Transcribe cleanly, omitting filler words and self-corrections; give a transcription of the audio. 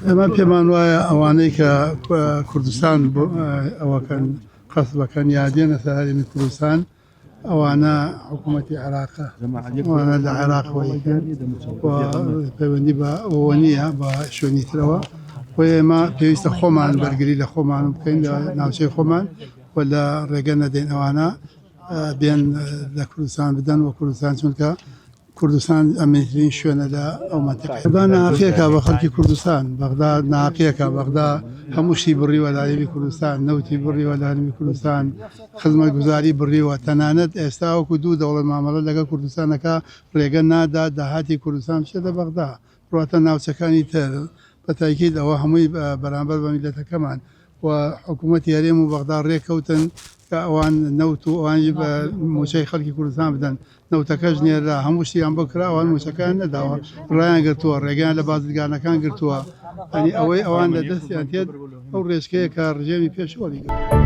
ئێمە پێمان وایە ئەوانەی کە کوردستان ئەوەکەن قەسبەکەن یا دێنە سەر هەرێمی کوردستان ئەوانە حکوومەتی عێراقە ئەوانە لە عێراقەوە یەکەن و پەیوەندی بە ئەوە نییە بە شوێنی ترەوە بۆ ئێمە پێویستە خۆمان بەرگری لە خۆمان بکەین لە ناوچەی خۆمان و لە ڕێگە نەدەین ئەوانە بێن لە کوردستان بدەن و کوردستان چونکە کوردستان ئەمنترین شوێنە لە ئەو مەنتیقەیە. بەغدا ناهەقیەکە بە خەڵکی کوردستان، بەغدا ناهەقیەکە، بەغدا هەموو شتی بڕیوە لە هەرێمی کوردستان، نەوتی بڕیوە لە هەرێمی کوردستان، خزمەتگوزاری بڕیوە، تەنانەت ئێستا وەکو دوو دەوڵەت مامەڵە لەگەڵ کوردستان ئەکا، ڕێگە نادات داهاتی کوردستان بچێتە بەغدا، بڕواتە ناوچەکانی تر، بە تاکید ئەوە هەمووی بەرامبەر بە میللەتەکەمان و حکوومەتی هەرێم و بەغدا ڕێککەوتن کە ئەوان نەوت و ئەوانیش بە مووچەی خەڵکی کوردستان بدەن، نەوتەکەش نێررا، هەموو شتیان بۆ کرا، ئەوان مووچەکەیان نەداوە، ڕایان گرتووە، ڕێگەیان لە بازرگانەکان گرتووە، یانی ئەوەی ئەوان لە دەستیان تێت ئەو ڕێچکەیە کە ڕژێمی پێشوو هەڵیگرتووە.